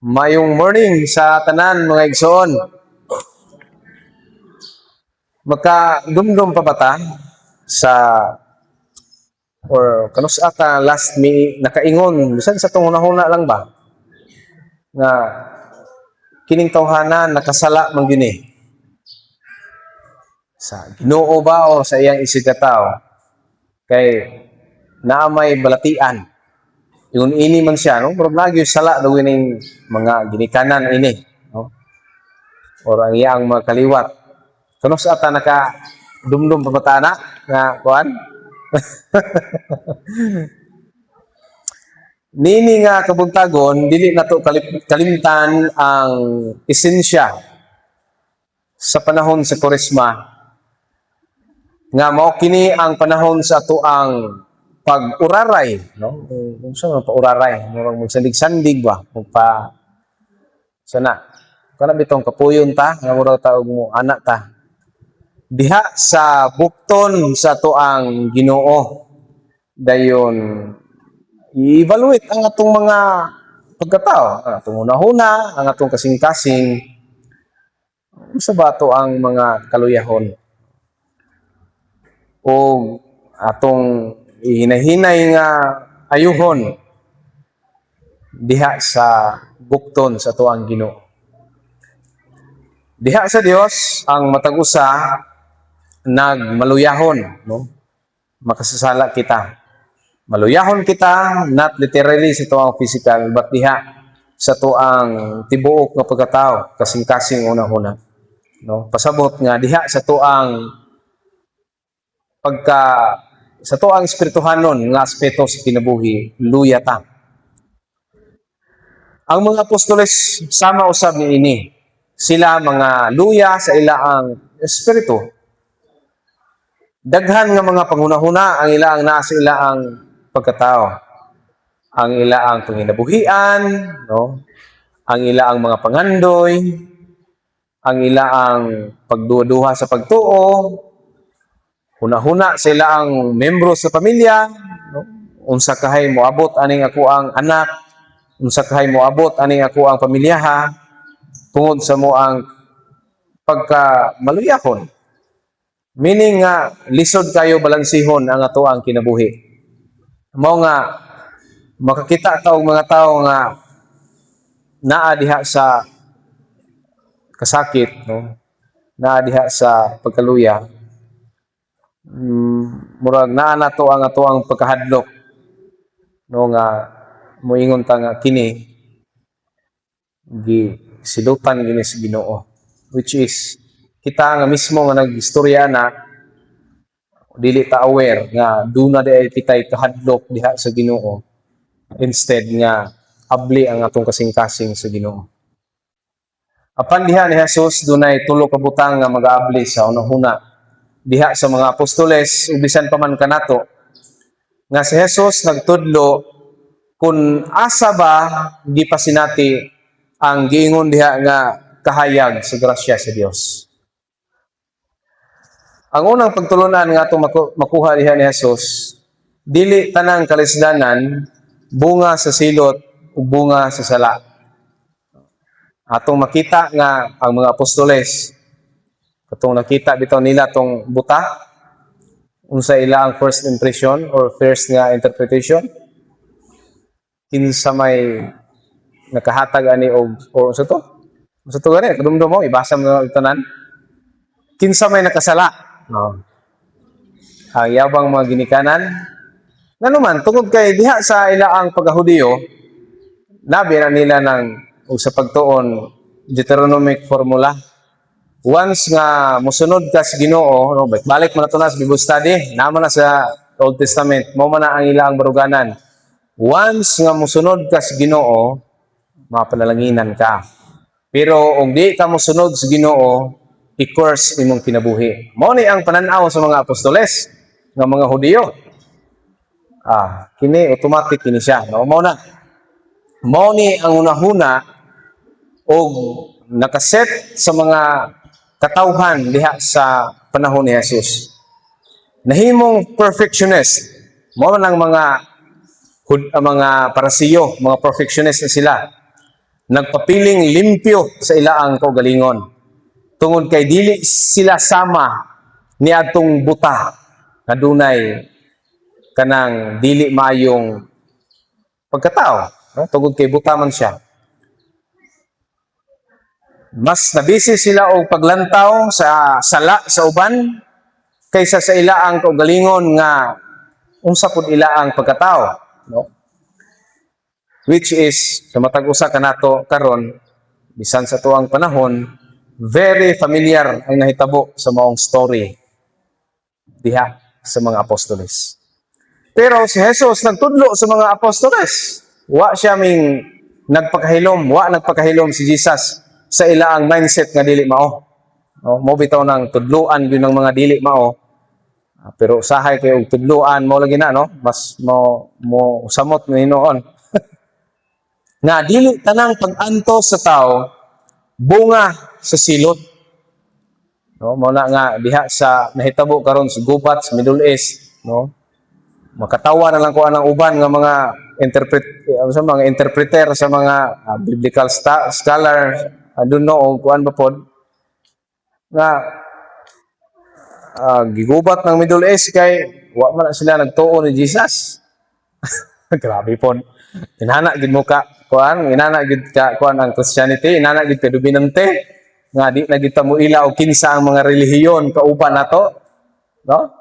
Mayong morning sa tanan, mga igsoon. Makadumdum pa ba ta sa or kanus-a ta last mi nakaingon, bisan sa atong hunahuna lang ba, nga kining tawhana nakasala man gyud sa Ginoo ba o sa iyang isigkatawo, kay naa may balatian, ingon ini man siya, no, pero lagi sala daw ining mga ginikanan ini, no, or ang iyang mga kaliwat? Kanus-a ta naka dumdum pa ba ta na nga kuan nini nga kabuntagon? Dili nato kalimtan ang esensya sa panahon sa Koresma, nga mao kini ang panahon sa atoang pag-uraray, no? Unsa man pauraray? Murag magsandig-sandig ba, magpa sana kana bitong kapuyon ta nga murag ta og mo ana ta diha sa bukton sa atoang Ginoo. Dayon i-evaluate ang atong mga pagkatao, ang atong hunahuna, ang atong kasing-kasing. Unsa ba ato ang mga kaluyahon o atong hinahinay nga ayuhon diha sa bukton sa atoang Ginoo? Diha sa Dios, ang matag usa nagmaluyahon, no? Makasasala kita. Maluyahon kita, not literally sa atoang physical, but diha sa atoang tibuok nga pagkatao, kasing-kasing, una-una. No? Pasabot nga diha sa atoang pagka sa atoang espirituhanon nga aspeto sa kinabuhi, luya ta. Ang mga apostoles sama usab niini. Sila mga luya sa ilaang espiritu. Daghan nga mga panghunahuna ang ilaang naa sa ilaang pagkatao. Ang ilaang panginabuhian, no? Ang ilaang mga pangandoy, ang ilaang pagduha-duha sa pagtuo, hunahuna sa ilaang membro sa pamilya, no? Unsa kahay moabot aning ako ang anak, unsa kahay moabot aning ako ang pamilyaha, tungod sa mo ang pagka maluyahon. Meaning nga lisod kayo balansihon ang ato ang kinabuhi. Mao nga makakita ta og mga tawo nga naa diha sa kasakit, no? Naa diha sa pagkaluya. Murag naa nato ang ato ang pagkahadlok, no, nga moingon ta nga kini gi silutan gini sa Ginoo, which is kita nga mismo nga nagistorya na dili ta aware nga duna di ay kitay kahadlok diha sa Ginoo instead nga abli ang atong kasing-kasing sa Ginoo. Apan diha ni Jesus, dunay tulo ka butang nga magaabli sa hunahuna diha sa mga apostoles ug bisan pa man kanato, nga si Jesus nagtudlo kung asa ba gipasinati ang giingon diha nga kahayag sa grasya sa Dios. Ang unang pagtulunan nga atong makuha diha ni Jesus, dili tanang kalisdanan bunga sa silot ug bunga sa sala. Atong makita nga ang mga apostoles, katong nakita bitaw nila tong buta, unsa ila ang first impression or first nga interpretation? Kinsa may nakahatag ani og or unsa to? Unsa to gani? Kadumdum mo, ibasa mo na tanan. Kinsa may nakasala? No. Ang yabang mga ginikanan. Ngano man, tungod kay diha sa ilaang pagkahudiyo, nabi na nila ng og sa pagtuon Deuteronomic formula. Once nga mosunod ka sa Ginoo, no, balik man na to na sa Bible study, naman na sa Old Testament, mao man na ang ilang baruganan. Once nga mosunod ka sa Ginoo, mapanalanginan ka. Pero kung di ka mosunod sa Ginoo, i-curse imong kinabuhi. Mao ni ang pananaw sa mga apostoles nga mga Hudiyo. Ah, kini automatic kini siya. No, mao na. Mao ni ang hunahuna og nakaset sa mga katawhan diha sa panahon ni Jesus. Nahimong perfectionist. Mao man ang mga Parisiyo, mga perfectionist na sila. Nagpapiling limpyo sa ilaang kaugalingon. Tungod kay dili sila sama ni atong buta nga dunay kanang dili maayong pagkatao, no? Tungod kay buta man siya. Mas nabisi sila og paglantaw sa sala sa uban kaysa sa ilaang kaugalingon nga unsa pud ilaang pagkatao, no? Which is sa matag usa kanato karon, bisan sa tuang panahon, very familiar ang nahitabo sa maong story diha sa mga apostoles. Pero si Jesus nagtudlo sa mga apostoles. Wa siya ming nagpakahilom, wa nagpakahilom si Jesus sa ilaang mindset nga dili mao. No, mo bitaw nang tudluan gyud ng mga dili mao. Ah, pero usahay kay og tudluan mo lagi na, no, mas mo mo samot ni hinuon nga dili tanang pag-antos sa tao bunga sa silot. No, mo na nga diha sa nahitabo karon sa gubat sa Middle East, no. Makatawa na lang ko anang uban nga mga interpret sa mga interpreter, sa mga biblical scholar, I don't know o kuan ba pod nga gigubat ng Middle East kay wa man na sila nagtuo ni Jesus. Grabe po. Inana gid mo ka kuan, inana gid ka kuan ang Christianity, inana gid ka dominante nga di na gid ta mo ila og kinsa ang mga relihiyon kauban nato, no?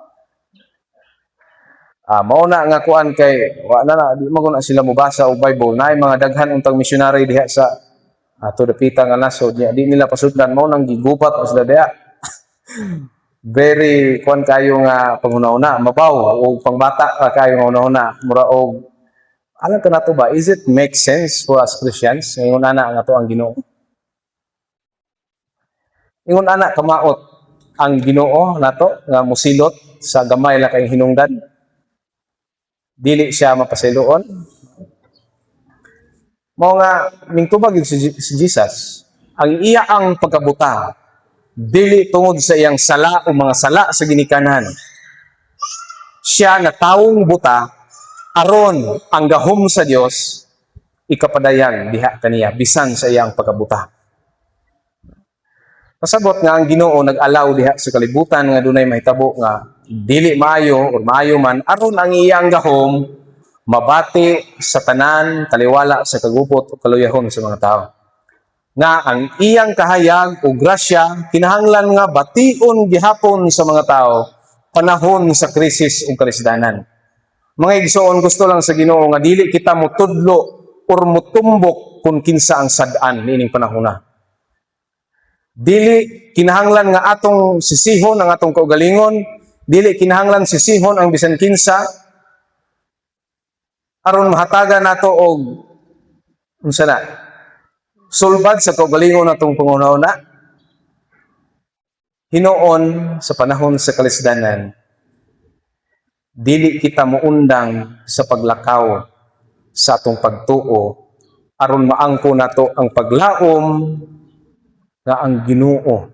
Ah, mao na nga kuan kay wa na na di mo na sila mobasa og Bible. Naay mga daghan untang missionary diha sa ato dapita nga nasod niya, di nila pasudlan, mao nang gigubat o sila diha. Very kuan kayo nga panghuna-huna, mabaw o pangbata ka kayo nga hunahuna, mura og alam ka nato ba, is it make sense for us Christians ingon ana nga to ang Ginoo? Ingon ana kamaot ang Ginoo nato nga musilot sa gamay lang kay hinungdan? Dili siya mapasayloon. Mao nga mingtubag gyud si Jesus, ang iya ang pagkabuta dili tungod sa iyang sala o mga sala sa ginikanan. Siya na tawong buta aron ang gahom sa Dios ikapadayag diha kaniya bisan sa iyang pagkabuta. Pasabot nga ang Ginoo nag-allow diha sa kalibutan nga dunay mahitabo nga dili maayo or maayo man aron ang iyang gahom mabati sa tanan, taliwala sa kagubot o kaluyahon sa mga tao. Nga ang iyang kahayag o grasya kinahanglan nga bation gihapon sa mga tao panahon sa krisis ug kalisdanan. Mga igsoon, gusto lang sa Ginoo nga dili kita mutudlo or mutumbok kung kinsa ang sad-an niining panahona. Dili kinahanglan nga atong sisihon ang atong kaugalingon, dili kinahanglan sisihon ang bisan kinsa aron mahatagan nato og unsa na sulbad sa kaugalingon natong panghuna-huna. Hinuon sa panahon sa kalisdanan, dili kita muundang sa paglakaw sa atong pagtuo aron maangko nato ang paglaom nga ang Ginoo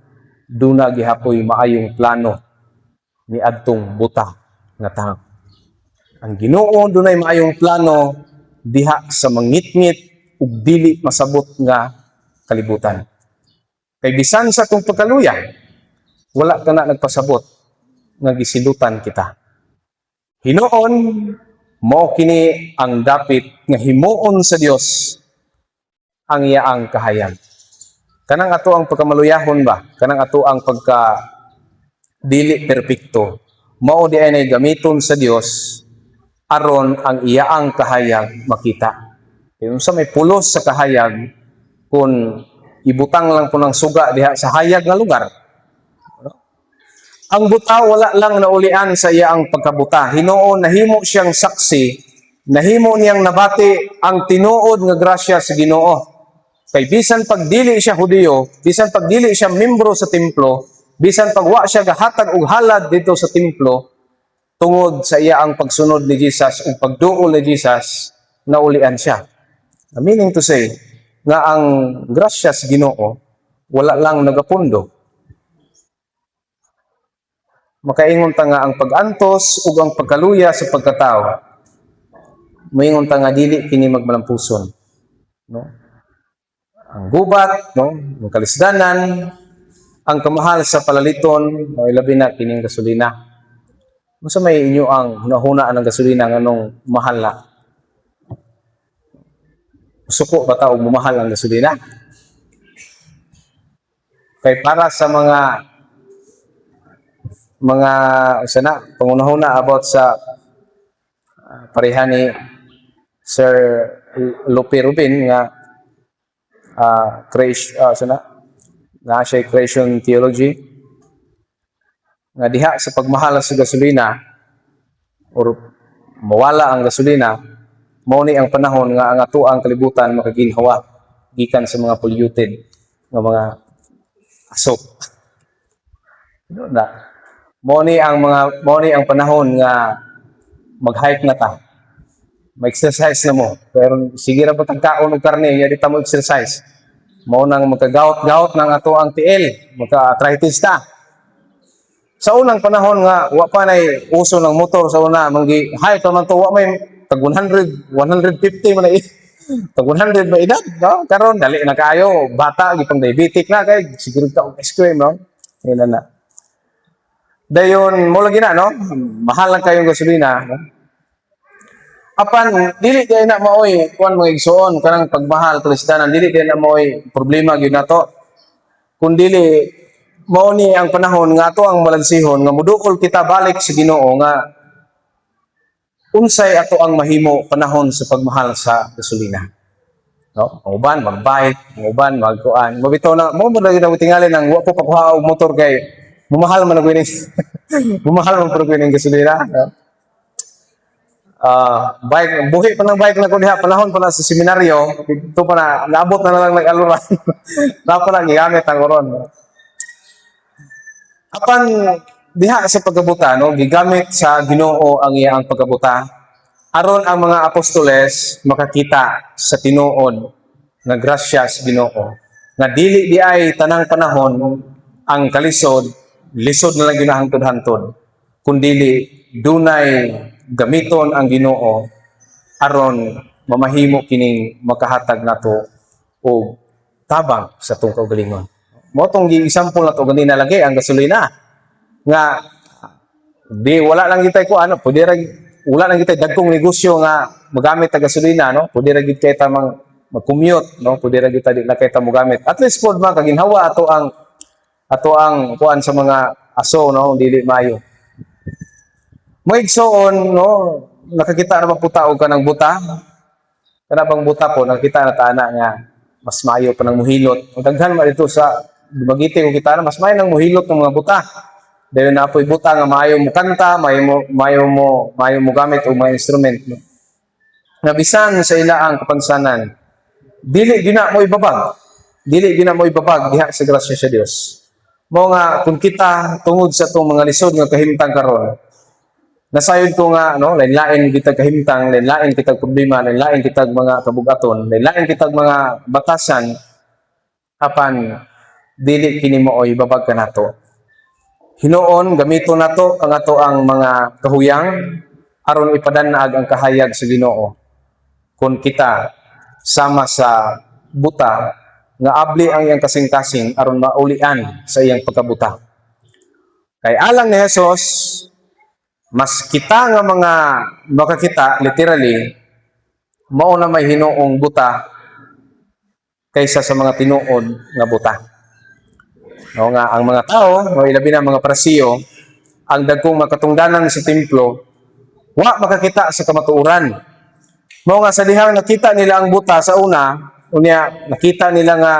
duna gihapoy maayong plano ni adtong buta nga tao. Ang Ginoo dunay maayong plano diha sa mangitngit ug dili masabot nga kalibutan. Kay bisan sa atong pagkaluya, wala ka na nagpasabot nga gisilutan kita. Hinuon, mao kini ang dapit nga himuon sa Dios ang iyaang kahayag. Kanang ato ang pagkamaluyahon ba? Kanang ato ang pagka dili perpekto. Mao di ay gamiton sa Dios aron ang iyaang kahayag makita. Kay unsa may pulos sa kahayag kung ibutang lang po ng suga diha sa hayag nga lugar? Ang buta wala lang naulian sa iyaang pagkabuta. Hinuon nahimo siyang saksi, nahimo niyang nabati ang tinuod nga grasya sa Ginoo. Kay bisan pagdili siya Hudiyo, bisan pagdili siya membro sa templo, bisan pagwa siya gahatag og halad dito sa templo, tungod sa iyaang pagsunod ni Jesus ug pagduol ni Jesus, naulian siya. Meaning to say, nga ang grasya sa Ginoo wala lang nagapundo. Makaingon ta nga ang pag-antos ug ang pagkaluya sa pagkatao, moingon ta nga dili kini magmalampuson. No? Ang gubat, no, ang kalisdanan, ang kamahal sa palaliton, no, ilabi na kining gasolina. Unsa may inyo ang hunahuna ang gasolina, nganong mahal na? Suko ba ta og mumahal ang gasolina? Kay para sa mga usa na pangunahuna about sa pareha ni Sir Lupe Rubin nga creation, sana na siya creation theology nga diha sa pagmahal sa gasolina or mawala ang gasolina, mao ni ang panahon nga ang atoang kalibutan makaginhawa gikan sa mga polluted nga mga asok no. Na mao ni ang panahon nga mag-hike na ta, ma-exercise na mo. Pero sige ra ba tag kaon og karne ya, di ta mo exercise. Mao nang magkagaot-gaot ng ato ang tiil, magka-arthritis ta. Sa unang panahon nga wa pa nay uso ng motor sa una, manggi hike pa man to, wa may tag 100, 150 man na, tag 100 ba edad, no? Karon dali na kaayo, bata gipang diabetic na kay siguro ta og ice cream, no? Yun na na. Dayon mo lagi na, no? Mahal lang kayong gasolina, no? Apan dili kay na maoy kuan, mga igsoon, kanang pagmahal, kalisdanan, dili kay na maoy problema gyud nato. Kun dili mao ni ang panahon nga ato ang malansihon nga muduol kita balik sa Ginoo nga unsay ato ang mahimo panahon sa pagmahal sa gasolina. No? Ang uban magbike, ang uban magkuan. Mabitaw na mo mo lagi na tingali nang wa ko pagkuha og motor kay mumahal man pud ning gasolina. No? Bike, buhi pa ng bike na ko diha panahon pa na sa seminaryo ito pa na naabot na, na lang nag-aluran na pa na gigamit ang oron. Apan diha sa pagkabuta, no, gigamit sa Ginoo ang iyang pagkabuta aron ang mga apostoles makakita sa tinuod nga grasya sa Ginoo nga dili di ay tanang panahon ang kalisod, lisod na lang ginahangtod-hantod, kundili dunay gamiton ang Ginoo aron mamahimo kining makahatag nato og tabang sa atong kaugalingon. Mao tong gi-example nato ganina lagi ang gasolina nga di wala lang kitay ko ano, pwede ra wala lang kitay dagkong negosyo nga magamit ang gasolina, no? Pwede ra gid kay ta mang mag-commute, no? Pwede ra gid ta, di na kay ta mogamit. At least pod makaginhawa ato ang kuan sa mga aso, no, dili maayo. Mga igsoon, no, nakakita na ba po ta og kanang buta? Kana bang buta po, nakita na ta ana nga mas maayo pa nang muhilot. Ang daghan man dito sa Dumaguete ko kita na mas maayo nang muhilot ng mga buta. Dayon na po'y buta nga maayo mo kanta, maayo mo gamit og mga instrument. No? Nga bisan sa ila ang kapansanan, dili gina mo ibabag. Dili gina mo ibabag diha sa grasya sa Dios. Mao nga kung kita tungod sa atong mga lisod nga kahimtang karon, nasayod ko nga, no, lain-lain kita kahimtang, lain-lain kitag problema, lain-lain kitag mga kabugaton, lain-lain kitag mga batasan, apan dili kini maoy babag kanato. Hinuon gamito nato ang ato ang mga kahuyang aron ipadanag ang kahayag sa Ginoo. Kung kita sama sa buta nga abli ang iyang kasing-kasing aron maulian sa iyang pagkabuta. Kay alang ni Jesus, mas kita nga mga makakita literally mao na may hinuong buta kaysa sa mga tinuod nga buta. No, nga ang mga tao, no, ilabi na ang mga Parisiyo, ang dagkong makatungdanan sa templo, wa makakita sa kamatuoran. Mao nga sa dihang nakita nila ang buta sa una, unya nakita nila nga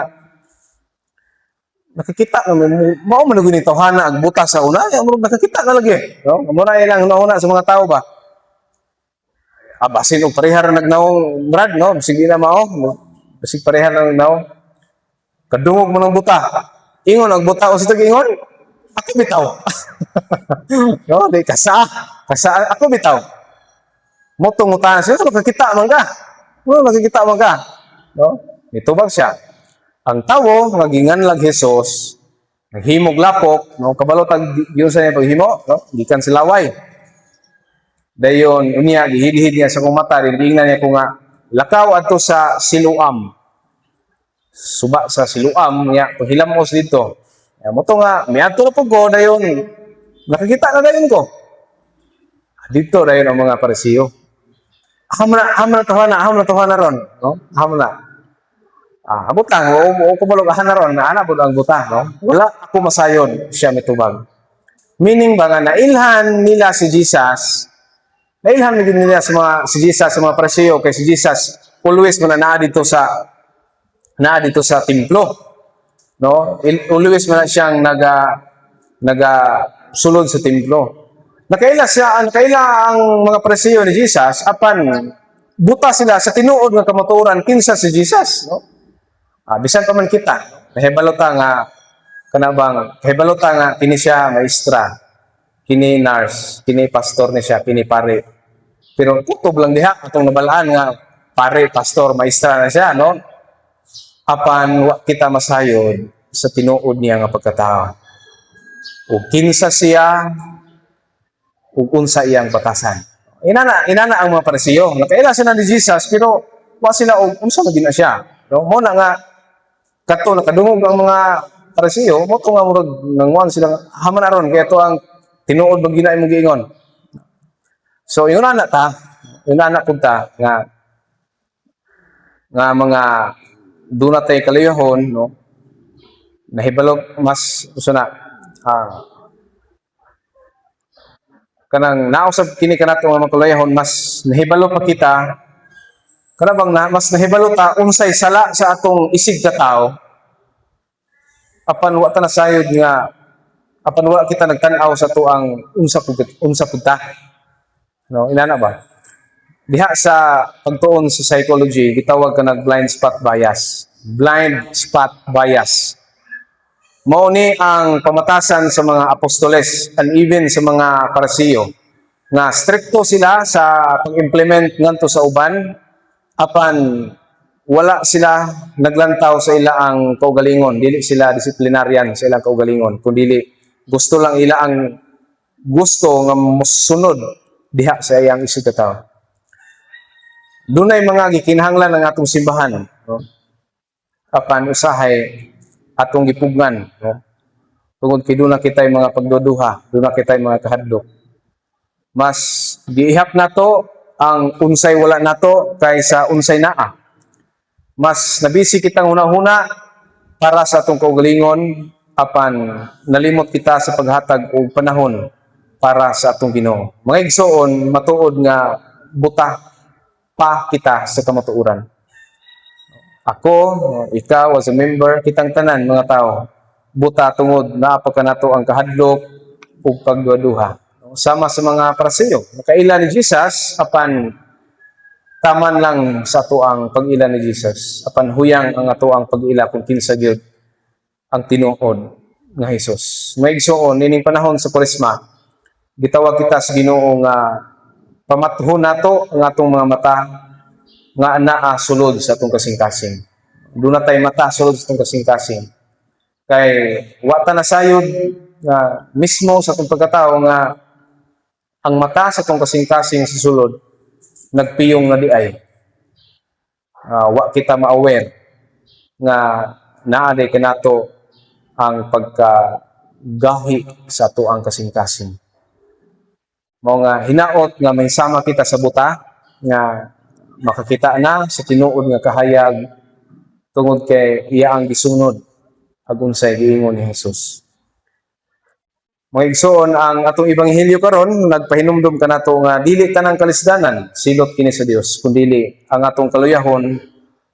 nakikita na mao man gud ni tawhana ang buta sa una, ya murag nakakita na lagi. No? Mao na ilang nauna sa mga tao ba? Ah, basin og pareha ra nagnaong, Brad, no? Sige na mao. Basig pareha ra nagnaong. Kadungog mo ng buta. Ingon ang buta o sa ingon, ako bitaw. No, di kasa. Kasa ako bitaw. Mo tungutan siya, nakakita man ka. No, nakikita man ka. No? Nitubag siya. Ang tawo nga ginganlag Jesus, naghimog lapok, no, kabalo tag giunsa niya paghimo, no? Gikan sa laway. Dayon unya gihidhid niya sa kong mata, giingnan niya ko nga lakaw adto sa Siloam. Suba sa Siloam nya paghilamos dito. Ya, mao to nga miadto na pud ko dayon, nakakita na dayon ko. Dito dayon ang mga Parisiyo. Aham na tuha na, aham na tuha na ron, no? Aham na. Ah, abot lang, o kumalo na ron, ana pud ang buta, no? "Wala ako masayod," siya mitubag. Meaning ba nga nailhan nila si Jesus, nailhan gid nila sa mga si Jesus sa mga Parisiyo kay si Jesus always man na naa dito sa templo. No? Always man na siyang naga sulod sa templo. Nakaila siya, nakaila ang mga Parisiyo ni Jesus apan buta sila sa tinuod nga kamatuoran kinsa si Jesus, no? Ah, bisan pa man kita, nahibalo ta nga kana bang kahibalo ta nga kini siya maestra, kini nurse, kini pastor ni siya, kini pare. Pero kutob lang diha atong nabalaan nga pare, pastor, maestra na siya, no? Apan wa kita masayod sa tinuod niya nga pagkatao. O kinsa siya ug unsa iyang batasan. Inana, inana ang mga Parisiyo. Nakaila sila ni Jesus pero wa sila og unsa man na siya. No? Mao na nga kadto nakadungog ang mga Parisiyo, mao to nga murag nanguan sila, haman aron kay ito ang tinuod bang gina imong giingon. So ingon na ta, ingon na pud ta nga nga mga duna tay kaluyahon, no, nahibalo mas usa na kanang nausab kini kanato nga mga kaluyahon, mas nahibalo pa kita kana bang na, mas nahibalo ta unsay sala sa atong isig ka tao, apan wa ta nasayod nga apan wa kita nagtan-aw sa tuang unsa pud ta, no? Inana ba diha sa pagtuon sa psychology, gitawag ka nag blind spot bias. Blind spot bias. Mao ni ang pamatasan sa mga apostoles and even sa mga Parisiyo nga strikto sila sa pag-implement ngadto sa uban apan wala sila naglantaw sa ila ang kaugalingon. Dili sila disciplinarian sa ilang kaugalingon, kundi gusto lang ila ang gusto nga mosunod diha sa iyang isig ka tawo. Dunay mga gikinahanglan ang atong simbahan, no? Apan usahay atong gipugngan, no? Tungod kay duna kitay mga pagduduha, duna kitay mga kahadlok. Mas giihap nato ang unsay wala nato kaysa unsay naa. Mas nabisi kitang hunahuna para sa atong kaugalingon apan nalimot kita sa paghatag og panahon para sa atong Ginoo. Mga igsoon, matuod nga buta pa kita sa kamatuoran. Ako, ikaw as a member, kitang tanan mga tao, buta tungod naa pa kanato ang kahadlok ug pagduha. Sama sa mga Parisiyo, nakaila ni Jesus apan taman lang sa ato ang pag-ila ni Jesus. Apan huyang ang ato ang pag-ila kung kinsa gyud ang tinuod nga Jesus. Mga igsoon, nining panahon sa Kuresma, gitawag kita sa Ginoo nga pamathon nato ang atong mga mata nga naa sulod sa atong kasing-kasing. Duna tay mata sulod sa atong kasing-kasing. Kay wa ta nasayod nga mismo sa atong pagkatao nga ang mata sa atong kasing-kasing sa sulod nagpiyong na diay. Wa kita ma-aware nga naa day kanato ang pagkagahi sa ato ang kasing-kasing. Mao nga hinaot nga may sama kita sa buta nga makakita na sa tinuod nga kahayag tungod kay iya ang gisunod ag unsay giingon ni Jesus. Mga igsoon, ang atong ebanghelyo karon nagpahinumdom kanato nga dili tanang kalisdanan silot kini sa Dios, kundili ang atong kaluyahon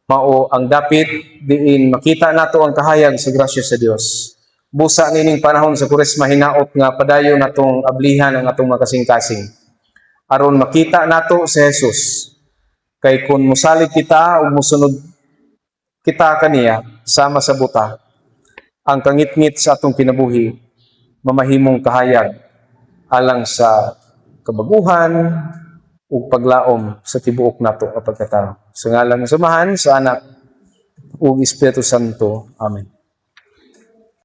mao ang dapit diin makita nato ang kahayag sa grasya sa Dios. Busa nining panahon sa Kuresma, hinaot nga padayon natong ablihan ang atong makasing-kasing aron makita nato si Jesus. Kay kung mosalig kita ug mosunod kita kaniya sama sa buta, ang kangitngit sa atong kinabuhi mamahimong kahayag alang sa kabaguhan ug paglaom sa tibuok nato nga pagkatao. Sa ngalan ng Amahan, sa Anak ug Espiritu Santo. Amen.